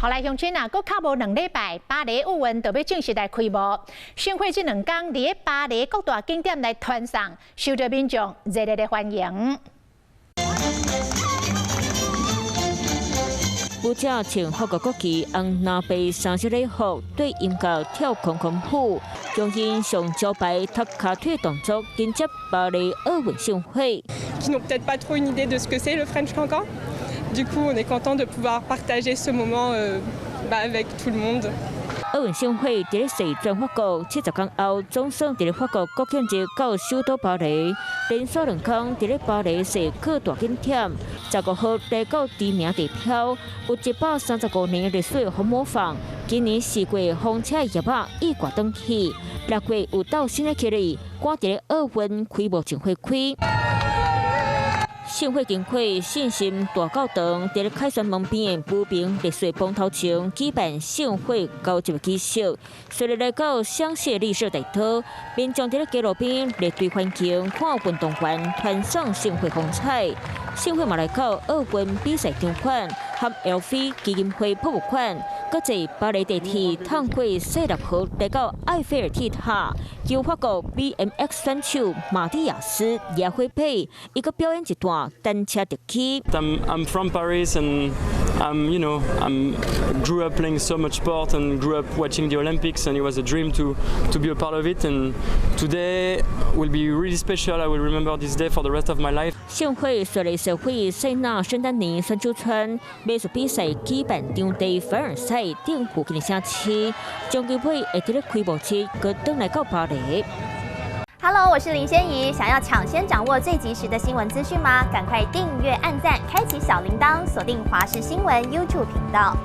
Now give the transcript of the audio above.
好來，鄉親啊，閣較無2禮拜，巴黎奧運就欲正式來開幕。盛會這兩工佇咧巴黎各大景點來傳送，受到民眾熱烈的歡迎。舞者穿法國國旗，紅藍白三色禮服，對音樂跳空空舞，將𪜶上招牌踢跤腿動作，迎接巴黎奧運盛會。 Qui n'ont peut-être pas trop une idée de ce que c'est le French Cancan. Du coup, on est content de pouvoir partager ce moment avec tout le monde. 奧運盛會佇咧踅全法國，70工後，總算佇咧法國國慶日到首都巴黎，連續2工佇咧巴黎踅各大景點。15號來到知名地標，有135年歷史的紅磨坊，今年四月風車葉仔意外斷去，6月有鬥新的起來，趕佇咧奧運開幕前花開。盛會經過信心大教堂，佇咧凱旋門邊的和平麗水峰頭前舉辦盛會交接儀式，隨後來到香榭麗舍大道，民眾佇咧街路邊列隊歡迎，看運動員傳送盛會風采。盛會嘛來到奧運比賽場館和 LV 基金會博物館，閣坐巴黎地鐵通過塞納河來到埃菲爾鐵塔，由法國 BMX 選手馬蒂亞斯也會配一個表演一段單車特技。 I'm from Paris and I'm you know I'm grew up playing so much sport and grew up watching the Olympics and it was a dream to be a part of it and today will be really special. I will remember this day for the rest of my life. 盛會設立社會塞納聖丹尼選手村馬術比賽舉辦場地凡爾賽等附近的城市，將軍會會佇咧開幕式閣轉來到巴黎。 Hello，我是林仙怡，想要搶先掌握最及時的新聞資訊嗎？趕快訂閱、按讚、開啟小鈴鐺，鎖定華視新聞 YouTube 頻道。